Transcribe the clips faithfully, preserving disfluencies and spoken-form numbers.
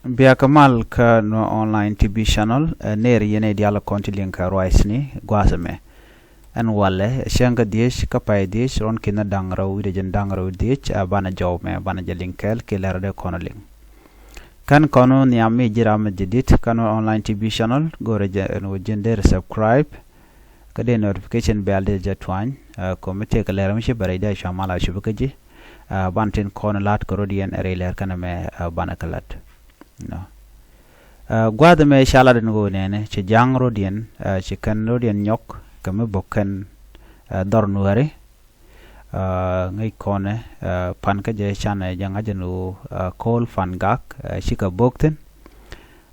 Bia kɛ mal kä Nuer Online T V channel, ɛ ner yɛn ɛ dial kɔn ti liŋ kɛ ruacni gua̱a̱th ɛmɛ. Ɛn walɛ ɛ cäŋ kä dhiec kä pay dhiec ruɔ̱n ki̱n da̱ŋ rɛw wi̱cdɛ jiɛn da̱ŋ rɛw dhiec, ɛ banɛ jɔw mɛ banɛ jɛ liŋ kɛɛl kiɛ lɛr dee kɔn liŋ. Kän kɔn nhiam mi ji̱ ram mi jadid kä Nuer Online T V channel, go̱rɛ jɛ ɛn wä ji̱n dee subscribe. Kä dee notification bell dee jɛ tuany, ɛ kɔ mi tëëk lɛr mi ci bɛ rɛy dee cua mal a cup kä ji̱. Ɛ ban tin kɔn la̱t kɛ rot yɛn ɛ rɛy lɛr kɛn ɛmɛ, ɛ banɛ kɛ la̱t. Nɔ. Ɛ gua̱a̱th ɛmɛ ca lat ɛn ɣöö nɛnɛ ci ja̱a̱ŋ rot yɛn, ɛ ci kɛn rot yɛn nyɔk kɛ mi bök kɛn, ɛ dhɔr Nuääri. Ɛ ŋäc kɔnɛ, ɛ pan kä jɛ canɛ jɛ ŋa̱c ɛn ɣöö, ɛ Col Fangak, ɛ cikɛ bök thi̱n.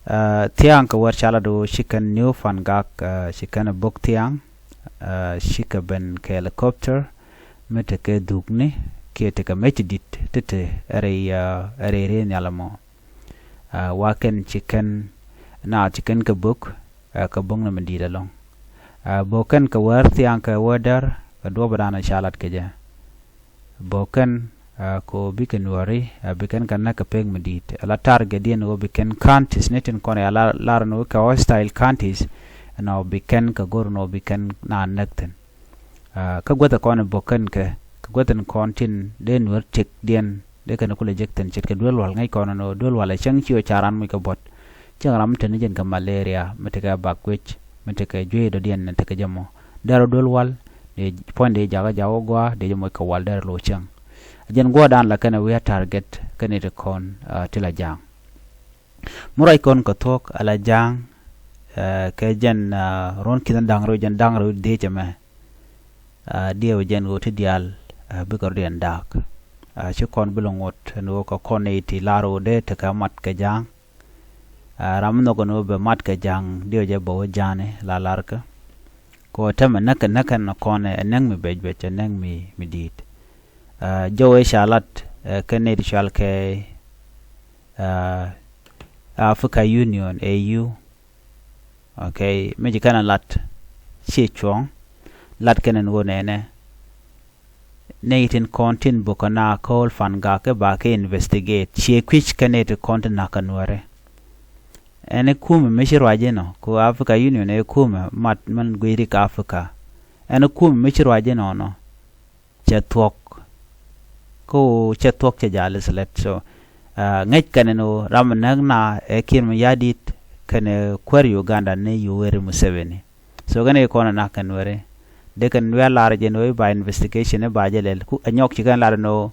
Ɛ thia̱a̱ŋ kɛ wär ca lat ɣöö ci kɛn Niw Fangak, ɛ ci kɛn ɛ bök thia̱a̱ŋ, ɛ cikɛ ben kɛ helicopter mi tekɛ dhukni kiɛ tekɛ mec ti di̱t ti te ɛ rɛy, ɛ rɛy rɛy nhial ɛmɔ. Ɛ wa kɛn ci kɛn na ci kɛn kɛ bök, ɛ kɛ bökni mi di̱i̱t ɛlɔ̱ŋ. Ɛ bök kɛn kɛ wär thia̱a̱ŋ kɛ wär däär kɛ duɔ̱ɔ̱p ɛ da̱a̱n ɛ ca lat kɛ jɛ. Bök kɛn, ɛ kɛ ɣöö bikɛ Nuääri, ɛ bi kɛn kɛ näk kɛ pek mi di̱i̱t. Ɛ la target diɛn ɣöö bi kɛn counties ni tin kɔn ɛ la lar ni ɣöö kɛ hostile counties, ɛn ɣöö bi kɛn kɛ go̱r ni ɣöö bi kɛn na näk thi̱n. Ɛ kä guäth ɛ kɔn ɛ bök kɛn kɛ, kɛ guäth ɛn kɔn tin dee Nuäär tiek diɛn dee kɛn kulɛ jek thi̱n ce̱tkɛ duel wal ŋäc kɔn ɛn ɣöö duel wal ɛ cäŋ ci ɣöö ca ran muc kɛ buɔ̱t. Cäŋ ram mi te ni jɛn kɛ malaria, mi tekɛ bak guic, mi tekɛ juey dɔ̱diɛn ni tekɛ jɛ mɔ. Derɛ duel wal, dee puɔ̱ny dee jakä jakä gɔaa, dee jɛ moc kɛ wal derɛ lo̱c cäŋ. Jɛn guɔ̱ɔ̱rdan la kɛn ɛ wi̱i̱ a target kɛn iti kɔn, ɛ ti la ja̱a̱ŋ. Mi ruac kɔn kɛ thuɔ̱k a la ja̱a̱ŋ, ɛ kɛ jɛn, ɛ ruɔ̱n ki̱n da̱ŋ rɛw jɛn da̱ŋ rɛw dhiec ɛmɛ. Ɛ diɛw jɛn ɣöö ti diaal, ɛ bikɛ rɔ̱diɛn da̱a̱k. Ɛ ci kɔn bi lɛ ŋot ɛn ɣöö kɛ kɔn nɛy ti lar ɣöö dee tekɛ mat kɛ ja̱a̱ŋ. Ɛ ram mi nhɔk ɛn ɣöö bɛ mat kɛ ja̱a̱ŋ diɛw jɛ bɛ wä ja̱a̱ni la larkä. Kɛ ɣöö täämɛ näk kɛ näk kɛn kɔn ɛ näk mi bɛc bɛc ɛ näk mi, mi di̱i̱t. Ɛ jɔw ëë ca lat, ɛ kɛ nɛy ti cɔal kɛ, ɛ Africa Union, A U. Okay, mi ci kɛn ɛ lat ciɛ cuɔ̱ɔ̱ŋ, lat kɛn ɛn ɣöö nɛnɛ nɛy tin kɔn tin bök kɛ na Col Fangak kɛ ba kɛ investigate, ciɛ kui̱c kɛ nɛy ti kɔn tin näk kɛ Nuääri. Ɛn ɛ kumɛ mi ci ruac inɔ, kɛ ɣöö Africa Union ɛ kumɛ mat min guic rik Africa. Ɛn ɛ kumɛ mi ci ruac inɔ nɔ cɛ thuɔ̱k. Kä ɣöö cɛ thuɔ̱k cɛ ja̱l i̱ thilɛt. So, ɛ ŋäc kɛn ɛn ɣöö ram mi näk na ɛ Kiir Mayardit kɛnɛ kuäär Uganda ni Yoweri Museveni. So kɛn ɛ kɔn ɛ nak kɛn weri. Dee kɛn wi̱i̱ a lar jɛn ɣöö i̱ ba investigation i̱ ba jɛ lɛl. Ku ɛ nyɔk ci kɛn lar ɛn ɣöö,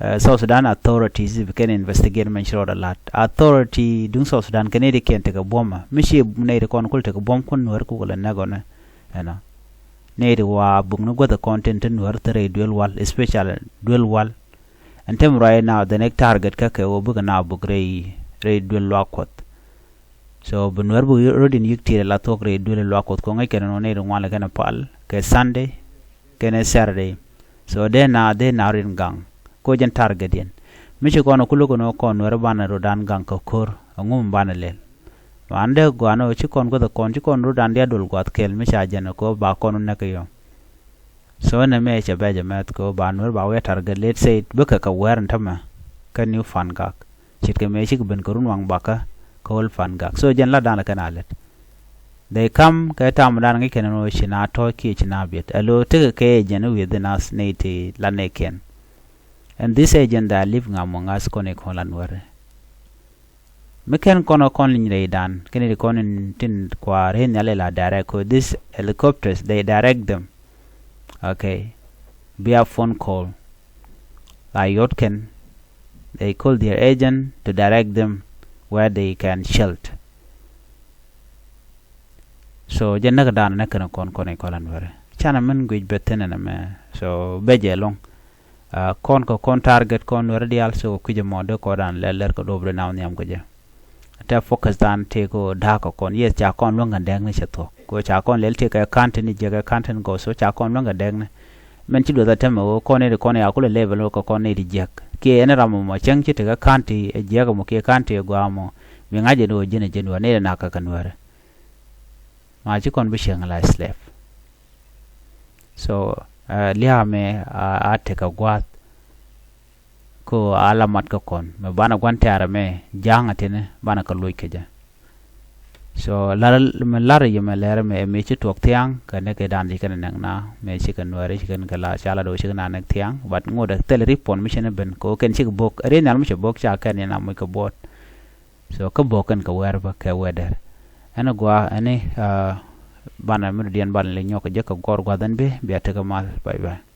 ɛ South Sudan authorities bi kɛn investigate mɛn ci rɔɔdɛ lat. Authority duŋ South Sudan kɛn i̱ di kiɛn tekɛ buɔ̱mä. Mi ci nɛy ti kɔn kul tekɛ buɔ̱m kun Nuääri kukɛ lɛ näk ɣɔnɛ. Ɛnɔ. Nɛy ti wa buk ni guäth kɔn tin ti Nuäär thil rɛy duel wal, especially duel wal. Ɛn tɛm right now the next target kä kɛ ɣöö bikɛ na buk rɛy, rɛy duel luaak Kuɔth. So bi Nuäär buk rɔ̱diɛn yi̱k tiɛɛr la thuɔ̱k rɛy duel luaak Kuɔth kɛ ɣöö ŋäc kɛn ɛn ɣöö nɛy ti ŋuan lɛ kɛn ɛ pal kɛ Sunday kɛnɛ Saturday. So dee na, dee na rɔ̱diɛn gaŋ. Kɛ ɣöö jɛn target diɛn. Mi ci kɔn ɛ kuluk ɛn ɣöö kɔn Nuäär banɛ rɔ̱dan gaŋ kɛ ko̱r, ɛŋu mi banɛ lɛl. Wan dee gɔaa ni ɣöö ci kɔn guäth kɔn, ci kɔn rɔ̱dan diaal duɔl gua̱a̱th kɛl mi ca jɛn ɛ kɛ ɣöö ba kɔn wä näk kɛ yɔ. So nɛmɛ cɛ bɛc ɛmɛth kɛ ɣöö ba Nuäär ba wi̱i̱ a target, let's say, bikɛ kɛ wɛr ɛn tämɛ kä Niw Fangak. Ce̱tkɛ mëë cikɛ ben kɛ run waŋ bakä kä Old Fangak. So jɛn latdan kɛn a lät. They come kɛ tamdan ŋi̱c kɛn ɛn ɣöö ci na tɔ̱ɔ̱c kiɛ ci na biɛt. Ɛ lo̱ tekɛ kɛ agent within us, nɛy ti la nɛɛkiɛn. And this agent they are living among us, kɔn i̱ kɔn la Nuäri. Mi kɛn kɔn ɛ kɔn liny rɛydan, kɛn i̱ kɔn in tin kua ri nhial ila direct, 'cause these helicopters, they direct them. Okay. Via phone call. La yot kɛn, they call their agent to direct them where they can shelter. So jɛ näk dan näk kɛn kɔn, kɔn i̱ kɔn la Nuäri. Canɛ min guic bɛ thi̱n ɛn ɛmɛ. So bɛ jɛ ɛlɔ̱ŋ. Ɛ kɔn kɛ kɔn target kɔn Nuäri diaal, so kui̱c ɛmɔ dee kɔn dan lɛl lɛr kɛ duɔ̱p dee na wä nhiam kɛ jɛ. Tɛ focus dan tëë kɛ ɣöö da̱a̱k kɛ kɔn. Yes, ca kɔn luäŋ kɛ dɛɛkni cɛ thuɔ̱k. Kɛ ɣöö ca kɔn lɛl tëë kɛ county ni jiäk, ɛ county ni gɔw, so ca kɔn luäŋ kɛ dɛɛkni. Min ci duɔth a tɛmɛ ɣöö kɔn i̱ ti kɔn ya kulɛ level ɣöö kɛ kɔn i̱ ti jiäk. Kiɛ ɛn ram ɛmɔ cäŋ ci tekɛ county ɛ jiäk ɛmɔ kiɛ county ɛ gɔaa ɛmɔ. Mi ŋa̱c ɛn ɣöö ji̱n ɛ ji̱n wä ni ɛ nak kɛ kɛ Nuäri. Ma ci kɔn bi cieŋ la slave. So, ɛ, lia̱a̱ mɛ a, a tekɛ gua̱a̱th. Ko a la mat kä kɔn mɛ banɛ gua̱n tɛ̈rɛ mɛ ja̱a̱ŋ a tini banɛ kɛ loc kɛ jɛ. So lar mɛ lar yɛ mɛ lɛr mɛ ɛ mi ci tuɔk thia̱a̱ŋ kɛ ni kɛ dan ci kɛn nɛŋ na mɛ ci kɛ nuɛri ci kɛn kɛ la ca la do ci kɛn a nɛk thia̱a̱ŋ, but ŋot ɛ thil ri puɔn mi ci ni ben ko kɛn ci kɛ bok ri nhial mi ci bok ca kɛn yɛn a muc kɛ buɔt. So kä bok kɛn kɛ wɛr bä kɛ wɛdɛr. Ɛn gua ɛni banɛ mi dɔ̱diɛn banɛ li nyɔk kɛ jɛ kɛ gɔr gua̱th ɛn bi bia tekɛ mal. Bye bye.